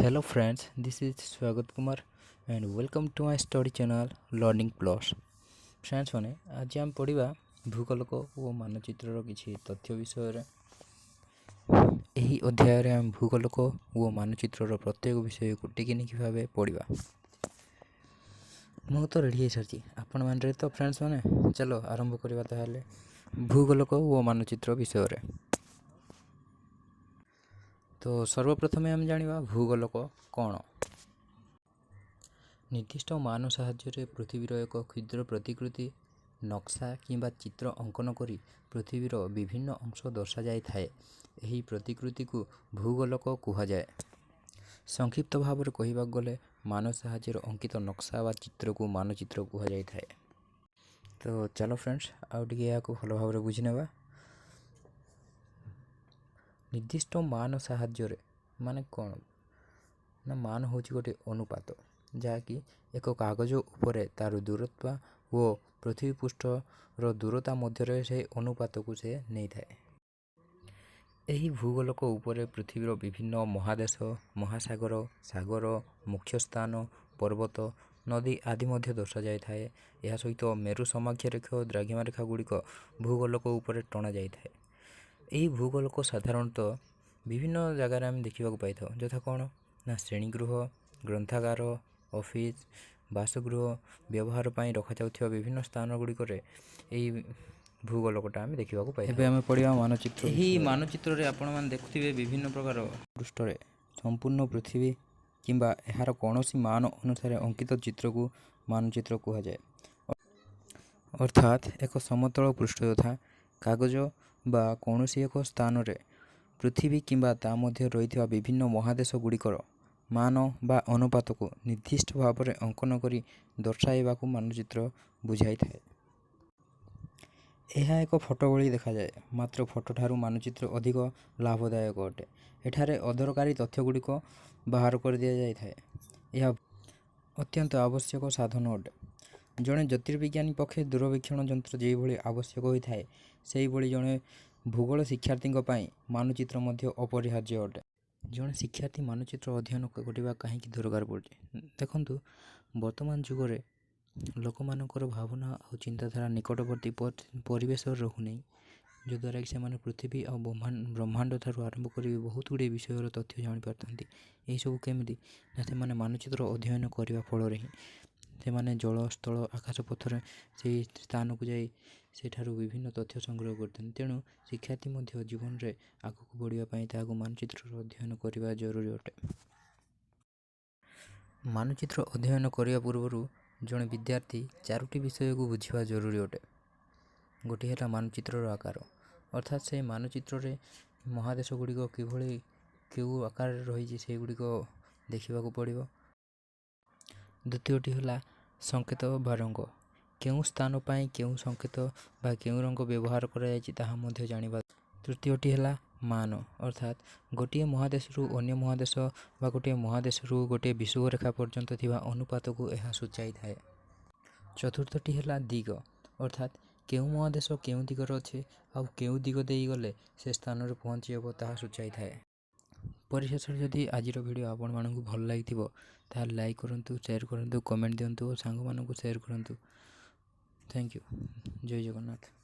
Hello friends, this is Swagat Kumar and welcome to my study channel Learning Plus. Friends ମାନେ, ଆଜି ଆମେ ପଢ଼ିବା ଭୂଗୋଳକ ଓ ମାନଚିତ୍ରର କିଛି ତଥ୍ୟ ବିଷୟରେ। ଏହି ଅଧ୍ୟାୟରେ ଆମେ ଭୂଗୋଳକ ଓ ମାନଚିତ୍ରର ପ୍ରତ୍ୟେକ ବିଷୟକୁ ଟିକିନିଖି ଭାବେ ପଢ଼ିବା। ମୁଁ ତ ରେଡ଼ି ହେଇସାରିଛି, ଆପଣମାନେ ରେଡ଼ି ତ ଫ୍ରେଣ୍ଡସ୍ ମାନେ? ଚାଲ ଆରମ୍ଭ କରିବା ତାହେଲେ ଭୂଗୋଳକ ଓ ମାନଚିତ୍ର ବିଷୟରେ। ତ ସର୍ବପ୍ରଥମେ ଆମେ ଜାଣିବା ଭୂଗୋଳକ କ'ଣ। ନିର୍ଦ୍ଦିଷ୍ଟ ମାନ ସାହାଯ୍ୟରେ ପୃଥିବୀର ଏକ କ୍ଷୁଦ୍ର ପ୍ରତିକୃତି, ନକ୍ସା କିମ୍ବା ଚିତ୍ର ଅଙ୍କନ କରି ପୃଥିବୀର ବିଭିନ୍ନ ଅଂଶ ଦର୍ଶାଯାଇଥାଏ। ଏହି ପ୍ରତିକୃତିକୁ ଭୂଗୋଳକ କୁହାଯାଏ। ସଂକ୍ଷିପ୍ତ ଭାବରେ କହିବାକୁ ଗଲେ ମାନ ସାହାଯ୍ୟରେ ଅଙ୍କିତ ନକ୍ସା ବା ଚିତ୍ରକୁ ମାନଚିତ୍ର କୁହାଯାଇଥାଏ। ତ ଚାଲ ଫ୍ରେଣ୍ଡସ୍, ଆଉ ଟିକେ ଏହାକୁ ଭଲ ଭାବରେ ବୁଝିନେବା। ନିର୍ଦ୍ଦିଷ୍ଟ ମାନ ସାହାଯ୍ୟରେ ମାନେ କ'ଣ ନା, ମାନ ହେଉଛି ଗୋଟିଏ ଅନୁପାତ, ଯାହାକି ଏକ କାଗଜ ଉପରେ ତା'ର ଦୂରତ୍ୱ ଓ ପୃଥିବୀ ପୃଷ୍ଠର ଦୂରତା ମଧ୍ୟରେ ସେ ଅନୁପାତକୁ ସେ ନେଇଥାଏ। ଏହି ଭୂଗୋଳକ ଉପରେ ପୃଥିବୀର ବିଭିନ୍ନ ମହାଦେଶ, ମହାସାଗର, ସାଗର, ମୁଖ୍ୟ ସ୍ଥାନ, ପର୍ବତ, ନଦୀ ଆଦି ମଧ୍ୟ ଦର୍ଶାଯାଇଥାଏ। ଏହା ସହିତ ମେରୁ ସମାକ୍ଷ ରେଖା ଓ ଦ୍ରାଘିମା ରେଖା ଗୁଡ଼ିକ ଭୂଗୋଳକ ଉପରେ ଟଣାଯାଇଥାଏ। ଏହି ଭୂଗୋଳକ ସାଧାରଣତଃ ବିଭିନ୍ନ ଜାଗାରେ ଆମେ ଦେଖିବାକୁ ପାଇଥାଉ, ଯଥା କ'ଣ ନା ଶ୍ରେଣୀଗୃହ, ଗ୍ରନ୍ଥାଗାର, ଅଫିସ୍, ବାସଗୃହ, ବ୍ୟବହାର ପାଇଁ ରଖାଯାଉଥିବା ବିଭିନ୍ନ ସ୍ଥାନ ଗୁଡ଼ିକରେ ଏହି ଭୂଗୋଳକଟା ଆମେ ଦେଖିବାକୁ ପାଇଥାଉ। ଏବେ ଆମେ ପଢ଼ିବା ମାନଚିତ୍ର। ଏହି ମାନଚିତ୍ରରେ ଆପଣମାନେ ଦେଖୁଥିବେ ବିଭିନ୍ନ ପ୍ରକାର ପୃଷ୍ଠରେ ସମ୍ପୂର୍ଣ୍ଣ ପୃଥିବୀ କିମ୍ବା ଏହାର କୌଣସି ମାନ ଅନୁସାରେ ଅଙ୍କିତ ଚିତ୍ରକୁ ମାନଚିତ୍ର କୁହାଯାଏ। ଅର୍ଥାତ୍ ଏକ ସମତଳ ପୃଷ୍ଠ ଯଥା କାଗଜ ବା କୌଣସି ଏକ ସ୍ଥାନରେ ପୃଥିବୀ କିମ୍ବା ତା ମଧ୍ୟରେ ରହିଥିବା ବିଭିନ୍ନ ମହାଦେଶ ଗୁଡ଼ିକର ମାନ ବା ଅନୁପାତକୁ ନିର୍ଦ୍ଦିଷ୍ଟ ଭାବରେ ଅଙ୍କନ କରି ଦର୍ଶାଇବାକୁ ମାନଚିତ୍ର ବୁଝାଇଥାଏ। ଏହା ଏକ ଫଟୋ ଭଳି ଦେଖାଯାଏ, ମାତ୍ର ଫଟୋ ଠାରୁ ମାନଚିତ୍ର ଅଧିକ ଲାଭଦାୟକ ଅଟେ। ଏଠାରେ ଅଦରକାରୀ ତଥ୍ୟ ଗୁଡ଼ିକ ବାହାର କରିଦିଆଯାଇଥାଏ। ଏହା ଅତ୍ୟନ୍ତ ଆବଶ୍ୟକ ସାଧନ ଅଟେ। ଜଣେ ଜ୍ୟୋତିର୍ବିଜ୍ଞାନୀ ପକ୍ଷେ ଦୂରବୀକ୍ଷଣ ଯନ୍ତ୍ର ଯେଉଁଭଳି ଆବଶ୍ୟକ ହୋଇଥାଏ, ସେହିଭଳି ଜଣେ ଭୂଗୋଳ ଶିକ୍ଷାର୍ଥୀଙ୍କ ପାଇଁ ମାନଚିତ୍ର ମଧ୍ୟ ଅପରିହାର୍ଯ୍ୟ ଅଟେ। ଜଣେ ଶିକ୍ଷାର୍ଥୀ ମାନଚିତ୍ର ଅଧ୍ୟୟନ କରିବା କାହିଁକି ଦରକାର ପଡ଼ୁଛି? ଦେଖନ୍ତୁ, ବର୍ତ୍ତମାନ ଯୁଗରେ ଲୋକମାନଙ୍କର ଭାବନା ଆଉ ଚିନ୍ତାଧାରା ନିକଟବର୍ତ୍ତୀ ପରିବେଶରେ ରହୁନାହିଁ, ଯଦ୍ୱାରା କି ସେମାନେ ପୃଥିବୀ ଆଉ ବ୍ରହ୍ମାଣ୍ଡ ଠାରୁ ଆରମ୍ଭ କରି ବହୁତ ଗୁଡ଼ିଏ ବିଷୟର ତଥ୍ୟ ଜାଣିପାରିଥାନ୍ତି। ଏହିସବୁ କେମିତି ନା, ସେମାନେ ମାନଚିତ୍ର ଅଧ୍ୟୟନ କରିବା ଫଳରେ ହିଁ ସେମାନେ ଜଳ, ସ୍ଥଳ, ଆକାଶ ପଥରେ ସେଇ ସ୍ଥାନକୁ ଯାଇ ସେଠାରୁ ବିଭିନ୍ନ ତଥ୍ୟ ସଂଗ୍ରହ କରିଥାନ୍ତି। ତେଣୁ ଶିକ୍ଷାର୍ଥୀ ମଧ୍ୟ ଜୀବନରେ ଆଗକୁ ବଢ଼ିବା ପାଇଁ ତାହାକୁ ମାନଚିତ୍ରର ଅଧ୍ୟୟନ କରିବା ଜରୁରୀ ଅଟେ। ମାନଚିତ୍ର ଅଧ୍ୟୟନ କରିବା ପୂର୍ବରୁ ଜଣେ ବିଦ୍ୟାର୍ଥୀ ଚାରୋଟି ବିଷୟକୁ ବୁଝିବା ଜରୁରୀ ଅଟେ। ଗୋଟିଏ ହେଲା ମାନଚିତ୍ରର ଆକାର, ଅର୍ଥାତ୍ ସେ ମାନଚିତ୍ରରେ ମହାଦେଶ ଗୁଡ଼ିକ କିଭଳି କେଉଁ ଆକାରରେ ରହିଛି, ସେଗୁଡ଼ିକ ଦେଖିବାକୁ ପଡ଼ିବ। ଦ୍ୱିତୀୟଟି ହେଲା ସଂକେତ ବା ରଙ୍ଗ। କେଉଁ ସ୍ଥାନ ପାଇଁ କେଉଁ ସଂକେତ ବା କେଉଁ ରଙ୍ଗ ବ୍ୟବହାର କରାଯାଇଛି, ତାହା ମଧ୍ୟ ଜାଣିବା। ତୃତୀୟଟି ହେଲା ମାନ, ଅର୍ଥାତ୍ ଗୋଟିଏ ମହାଦେଶରୁ ଅନ୍ୟ ମହାଦେଶ ବା ଗୋଟିଏ ମହାଦେଶରୁ ଗୋଟିଏ ବିଷୁବରେଖା ପର୍ଯ୍ୟନ୍ତ ଥିବା ଅନୁପାତକୁ ଏହା ସୂଚାଇଥାଏ। ଚତୁର୍ଥଟି ହେଲା ଦିଗ, ଅର୍ଥାତ୍ କେଉଁ ମହାଦେଶ କେଉଁ ଦିଗରେ ଅଛି ଆଉ କେଉଁ ଦିଗ ଦେଇ ଗଲେ ସେ ସ୍ଥାନରେ ପହଞ୍ଚି ହେବ, ତାହା ସୂଚାଇଥାଏ। ପରିଶେଷରେ ଯଦି ଆଜିର ଭିଡ଼ିଓ ଆପଣମାନଙ୍କୁ ଭଲ ଲାଗିଥିବ, ତାହେଲେ ଲାଇକ୍ କରନ୍ତୁ, ସେୟାର କରନ୍ତୁ, କମେଣ୍ଟ ଦିଅନ୍ତୁ ଓ ସାଙ୍ଗମାନଙ୍କୁ ସେୟାର କରନ୍ତୁ। Thank you. Jay Jagannath.